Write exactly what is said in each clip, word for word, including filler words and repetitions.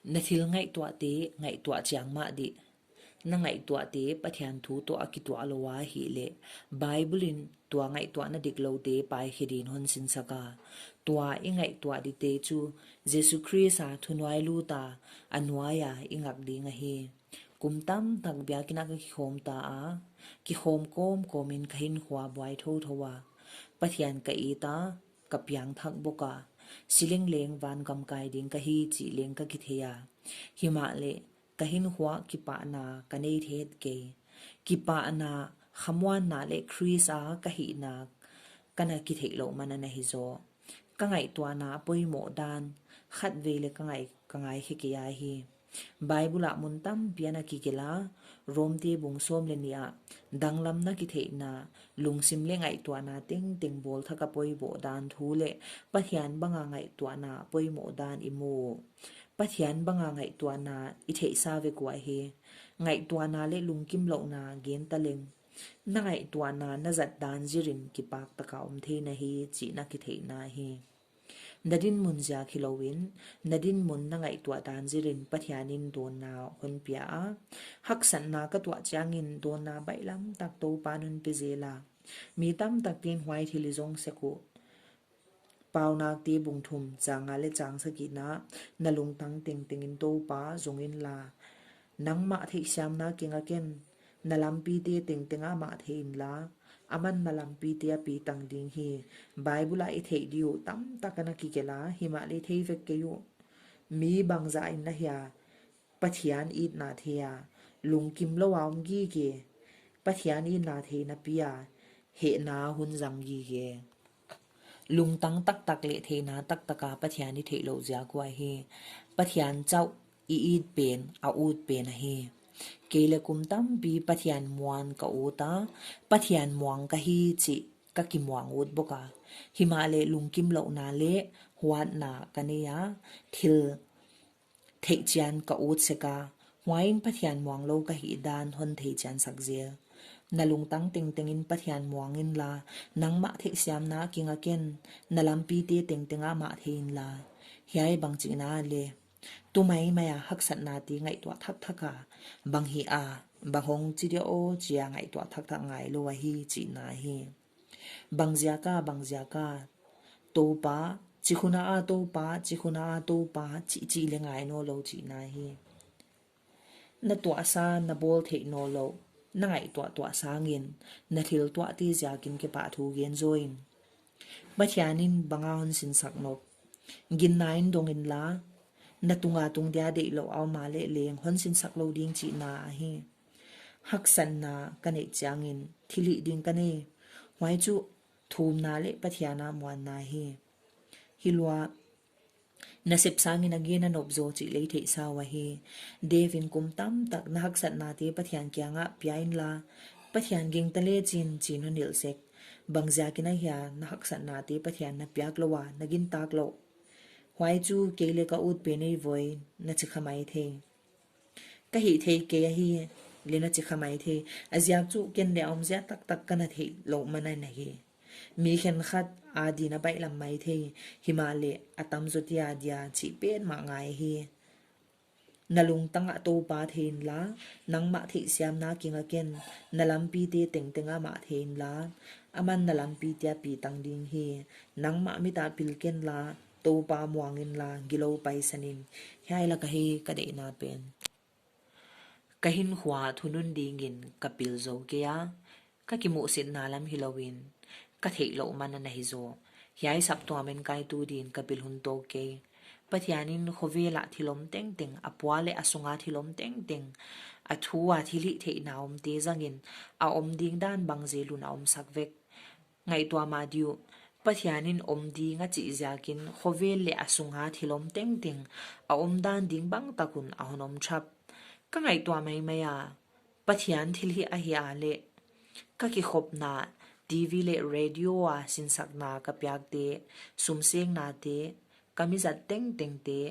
Na thil ngaihtuahte ngaihtuah chiang mah dih. Na ngaihtuahte Pathian thu tawh a kituak lou a hih leh, Bible in tua ngaihtuahna dikloute paikhe din hon sinsak a. Tua i ngaihtuah dite chu Jesu Khrist a thunuai lut a, a nuai a i ngak ding ahi. Kum tamtak biakin ah ka kikhawm ta a, kikhawm kawmkawm in ka hinkhua buai thouthou a. Pathian ka it a, ka piangthak bawk a. Sileng leng vangam kai ding ka hi chih leng ka kithei a. Himahleh, ka hinkhua kipahna ka nei thei het kei. Kipahna, khamuanna leh Khrist a ka hihna ka na kitheihlouh man ana hi zaw. Ka ngaihtuahna poimoh dan, khatvei leh ka ngai, ka ngaikhe kei ahi. Bible ah mun tampi ana kigelh a, Romte bung sawm leh nih ah, danglamna kitheihna, lungsim leh ngaihtuahna tengteng bawlthak a poimoh dan thu leh Pathian banga ngaihtuahna poimoh dan i mu. Pathian banga ngaihtuahna i theihsa vek uh ahi. Ngaihtuahna leh lungkimlouhna gen taleng, na ngaihtuahna na zat dan zirin kipak taka om thei na hi chih na kitheihna hi. Na dinmun ziak hilouin, na dinmun na ngaihtuah dan zirin Pathian in dawnna hon pia a. Haksatna ka tuah chiangin dawnna baihlam tak Toupa'n hon pe zel a. Mi tamtakte'n huai thil i zong sek uh. Paunakte bung thum chang nga leh chang sagihna, na lungtang tengtengin Toupa zong inla, nangmah theihsiamna kinga ken, na lampite tengteng amah thei inla, aman na lampite a pitang ding hi. Bible ah i theih di uh tamtak ana kigelh a, himahleh thei vek kei uh. Mi bangzah in na hia, Pathian itna thei a, lungkimlou a om gige. Pathian itna thei napi a, hehna hun zang gige. Lungtang taktak leh theihna taktak a Pathian i theihlouh ziak uh ahi. Pathian chauh i it pen, a ut pen ahi. Kei leh kum tampi Pathian muang ka ut a, Pathian muang ka hi chih ka kimuang ut bawk a. Himahleh lungkimlouhna leh huatna ka nei a, thil theihchian ka ut sek a, huaiin Pathian muanglou ka hih dan hon theichian sak zel. Na lungtang tengtengin Pathian muang inla, nangmah theihsiamna kinga ken, na lampite tengteng amah thei inla. Hiai bang chihna leh, tu maimai a haksatnate ngaihtuah thakthak a, bang hia, bang hong chi dia aw chia ngaihtuah thakthak ngailou ahi chihna hi. Bang ziak a, bang ziak a, Toupa, chih hun a Toupa, chih hun a Toupa, chih chih leh ngai nawnlou chihna hi. Na tuahsa, na bawl theih nawnlouh, na ngaihtuah tuah sangin, na thil tuahte ziakin kipahthu gen zaw in. Pathian in bang a hon sinsak nop. Ginna in dong inla, na tunga tung dia deihlouh a om a leh leng hon sinsak lou ding chihna ahi. Haksatna ka neih chiangin, thilhih ding ka nei. Huai chu thumna leh Pathian a muanna hi. Hilua, nasep sangin a gen a nop zaw chih leng i theihsa uh ahi. Dave in kum tamtak na haksatnate Pathian kiangah pia inla, Pathian gingta lechin chi'n hon hilh sek. Bang ziakin ahia na haksatnate Pathian na piak lou a, na gintak louh. Huai chu kei leh ka ut pen ei voi, na chi kha maithei. Ka hih theikei ahi, leh na chi kha maithei. A ziak chu ken leh a omzia taktak ka na theihlouh man ana hi. Mi khenkhat adin a baihlam maithei, himahleh a tamzawte adia chih petmah ngai hi. Na lungtang ah Toupa thei inla, nangmah theihsiamna kinga ken, na lampite tengteng amah thei inla, aman na lampite a pitang ding hi. Nangmah mit a pil kenla, Toupa muang inla, gilou paisan in. Hiai lak ahi ka deihna pen. Ka hinkhua thunun dingin ka pil zou kei a, ka kimuhsitna lam hilouin, ka theihlouh man ana hi zaw. Hiai saptuam enkaitu din ka pil hun tou kei. Pathian in khovel a thil om tengteng, a pua leh a sunga thil om tengteng, a thu a thilhihtheihna omte zangin, a om ding dan bang zel un a omsak vek. Ngaihtuah mah di uh, Pathian in om ding a chih ziakin, khovel leh a sunga thil om tengteng, a omdan ding bangtak un a hon om thap. Ka ngaihtuah maimai a, Pathian thilhih ahia leh, ka kikhopna, TV leh radio a sinsakna ka piakte, sumsengnate, ka mizat tengtengte,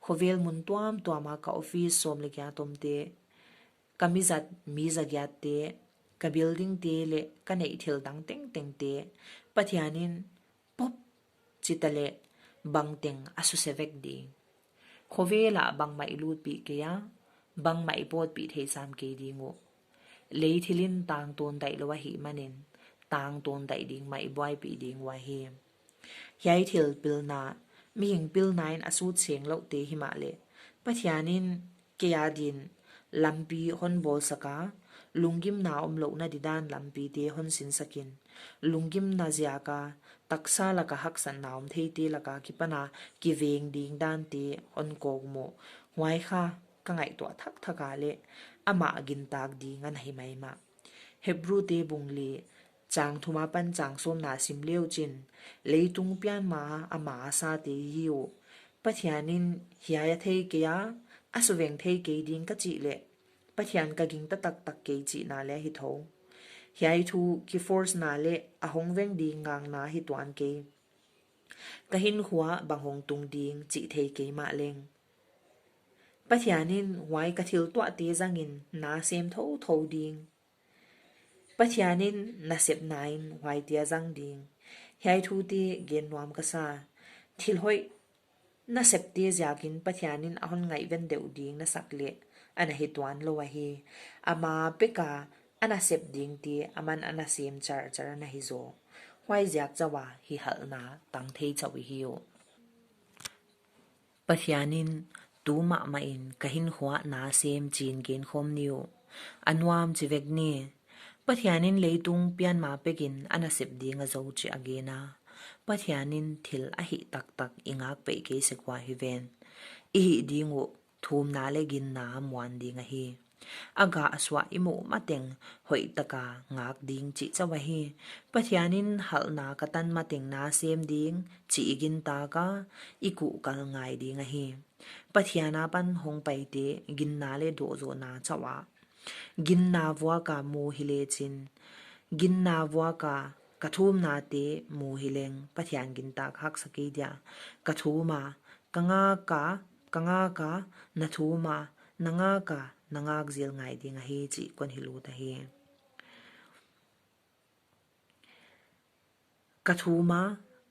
khovel mun tuamtuam a ka office sawm leh giat omte, ka mizat mi zagiatte, ka buildingte leh ka neih thil dang tengtengte, Pathian in pop chita leh bangteng a suse vek ding. Khovel ah bangmah i lutpih kei a, bangmah i pawtpih thei sam kei ding uh. Lei thil in tangtawn daih lou ahih manin, tangtawn daih ding mah i buaipih ding uh ahi. Hiai thil pilna, mihing pilna in a sut seng louhte himahleh, Pathian in kei adin lampi hon bawlsak a, lunggimna omlouhna didan lampite hon sinsak in, lunggimna ziak a taksa lak a haksatna om theite lak a kipan a kiveng ding dante hon kawkmuh. Huai kha ka ngaihtuah thakthak a leh amah gintak ding ana hi maimah. Hebrute bung li, chang thum apan chang sawmna sim le uchin, leitung pian ma a ama a sate hi uh. Pathian in hiai a thei kei a, a suveng thei kei ding ka chih leh, Pathian ka gingta taktak kei chihna leh hi thou. Hiai thu kiforce na leh a hong veng ding ngakna hi tuan kei. Ka hinkhua bang hong tung ding chih thei kei mahleng, Pathian in huai ka thil tuahte zangin na sem thouthou ding. Pathian in nasepna in huaite a zang ding. Hiai thute gen nuam ka sa. Thil hoih nasepte ziakin Pathian in a hon ngaihven deuh ding na sak leh ana hi tuan lou ahi. Ama pek a ana sep dingte aman ana sem charchar ana hi zaw. Huaiziak chauh a hihalhna tang thei chauh i hi uh. Pathian in tu mahmah in ka hinkhua na sem chi'n gen khawm ni uh. A nuam chi vek ni. Pathian in leitung pian ma pek in ana sep ding a zou chih a gen a. Pathian in thil a hih taktak i ngak peih kei sek ua hi ven. I hih ding uh thumna leh ginna muan ding ahi. A gah a suah i muh mateng hoihtak a ngak ding chih chauh ahi. Pathian in halhna ka tan mateng na sem ding chih i gintak a, i kuhkal ngai ding ahi. Pathian apan hong paite ginna leh dawhzawhna chauh a, ginna vuak a mu hi lechin, ginna vuak a ka thumnate mu hi leng Pathian gintak haksa kei dia. Ka thum a, ka ngak a, ka ngak a, na thum a, na ngak a, na ngak zel ngai ding ahi chih kon hilh ut ahi. Ka thum a,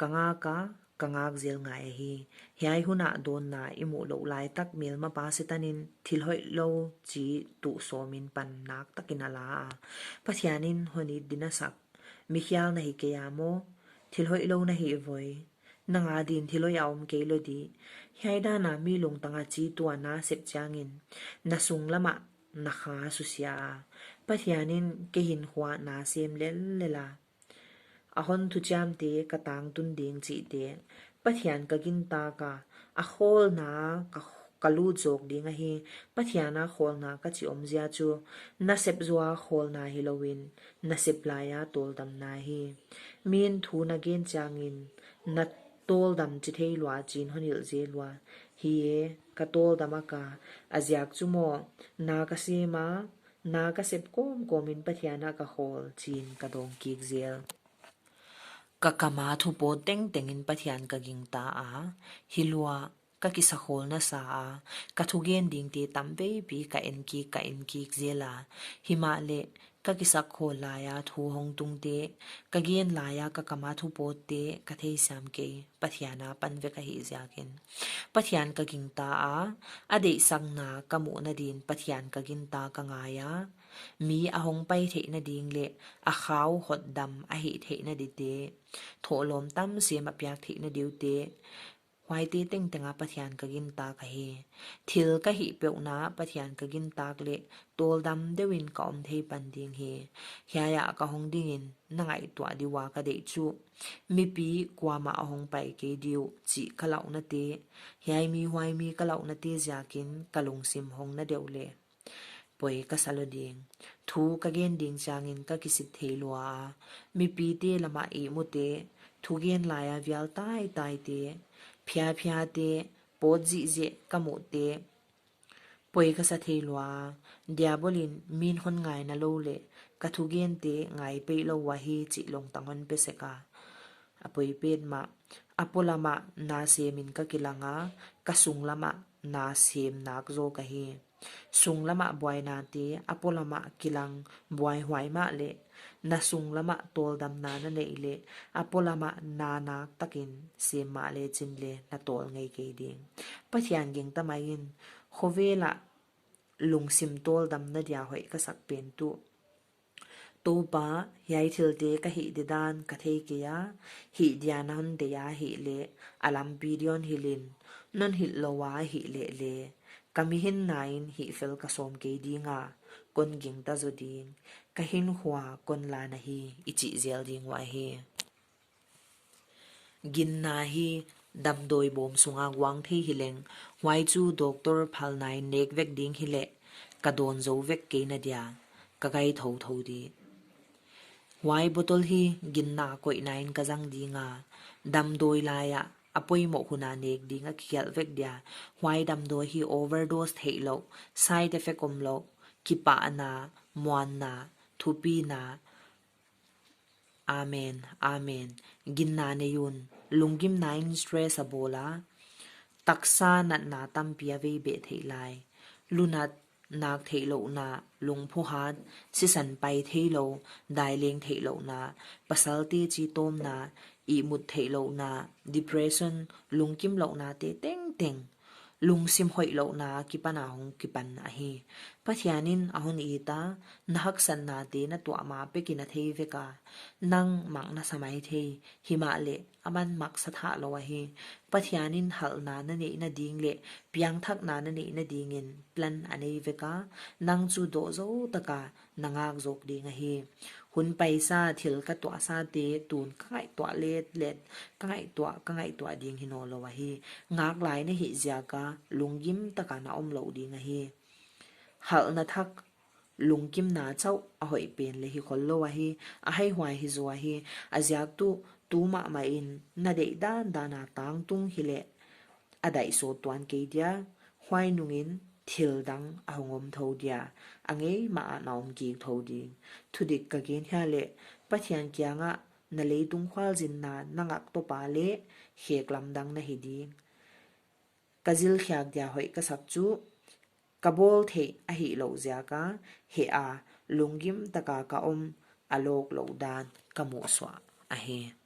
ka ngak a, ka ngak zel ngai ahi. Hiai hun a dawnna i muh louh laitak melmapa Setan in thil hoihlou chi tuh sawm in pan naktak in a la a. Pathian in hon it ding a sak. Mikhial na hi kei a maw? Thil hoihlou na hi voi. Nang adin thil hoih a om kei lou di. Hiai dan a mi lungtang a chi tuh a na sep chiangin, na sunglam a na kha susia a. Pathian in kei hinkhua na sem lellel a. A hon thuchiamte ka tangtun ding chihte Pathian ka gintak a, a khawlna ka, ka lut zawk ding ahi. Pathian a khawlna ka chih omzia chu nasep zoh a khawlna hilou in, nasep lai a tawldamna hi. Min thu na gen chiangin na tawldam chi thei lua chi'n hon hilh zel ua. Hi e, ka tawldam a ka, a ziak chu maw, na ka sem a, na ka sep kawmkawm in Pathian a ka khawl chi'n ka dawng kik zel. Ka kam a thu pawt tengteng in Pathian ka gingta a, hi lua ka kisakhawl nasa a, ka thugen dingte tamveipi ka en kik, ka en kik zel a. Himahleh ka kisakhawl lai a thu hong tungte, ka gen lai a ka kam a thu pawtte ka theisiam kei, Pathian apan vek ahih ziakin. Pathian ka gingta a, a deihsakna ka muhna din Pathian ka ginta ka ngai a. Mi a hong pai theihna ding leh a khau hotdam a hih theihna dingte, thohlawm tam sem a piak theihna dingte, huaite tengteng a Pathian ka gintak ahi. Thil ka hih peuhna Pathian ka gintak leh tawldam deuh in ka om thei pan ding hi. Hiai a ka hong ding in na ngaihtuah di ua ka deih chu, mipi kuamah a hong pai kei di uh chih ka lauhnate, hiai mi huai mi ka lauhnate ziakin ka lungsim hong na deuh leh poi ka sa lou ding. Thu ka gen ding chiangin ka kisit thei lua a, mipite lam a ihmute, thugen lai a vial taitaite, phiaphiate, pawt zihziah ka muhte, poi ka sa thei lua a. Diabol in min hon ngaina lou leh ka thugente ngai peih lou ua hi chih lungtang hon pe sek a. A poi petmah, a polam ah na sem in ka kilang a, ka sunglam ah na sem nak zaw ka hi. Sunglamah buainate a polamah kilang buaihuai mahleh, na sunglamah tawldamna na neih leh a polamah na nak takin sem mahle chin leh na tawl ngei kei ding. Pathian gingta mai in, khovel ah lungsim tawldamna dia hoih ka sak pen tuh, Toupa, hiai thilte ka hih didan ka thei kei a, hih dia na hon deih a hih leh a lampi di'n hilh in, non hilh lou a hih leh leh ka mihinna in hihfel ka sawm kei ding a, kon gingta zaw ding, ka hinkhua kon la na hi, i chih zel ding uh ahi. Ginna hi damdawi bawm sunga guang thei hileng, huai chu doctor phalna in nek vek ding hileh ka dawn zou vek kei na dia, ka gai thouthou di. Huai bottle hi ginna koihna in ka zang ding a, damdawi lai ah a poimoh hun a nek ding a kigelh vek dia, huai damdawi hi overdose theihlouh, side effect omlouh, kipahna, muanna, thupina, Amen, amen. Ginna nei un, lunggimna in stress a bawl a, taksa natna tampi a vei beh theih lai. Lunat, nak theihlouhna, lungphuhat, sisan pai theilou, daileng theihlouhna, pasalte chitawmna, ihmut theihlouhna, depression, lungkimlouhnate tengteng. Lungsim hoihlouhna akipan a hong kipan ahi. Pathian in a hon it a, na haksatnate na tuah ma pek in a thei vek a, nang mak na sa maithei, himahleh aman mak sa thah lou ahi. Pathian in halhna na neihna ding leh piangthakna na neihna dingin plan a nei vek a, nang chu dawhzou taka na ngak zawk ding ahi. Hun paisa, thil ka tuahsate tun ka ngaihtuah letlet, ka ngaihtuah, ka ngaihtuah ding hi nawnlou ahi. Ngak lai na hih ziak a lunggim taka na omlouh ding ahi. Halhna thak, lungkimna chauh a hoih pen leh hi khollou ahi, a haihuai hi zaw ahi. A ziak tuh, tu mahmah in na deih dandan a tangtung hileh a daihsawt tuan kei dia, huai nungin thil dang a hong om thou dia, a ngei mah a na om kik thou ding. Thudik ka gen hia leh, Pathian kiangah na leitung khualzinna na ngak tawp a leh khek lamdang na hi ding. Ka zilkhiak dia hoih ka sak chu, ka bawl theih ahihlouh ziak a heh a, lunggim taka ka om a lawk louh dan ka muhsuah ahi.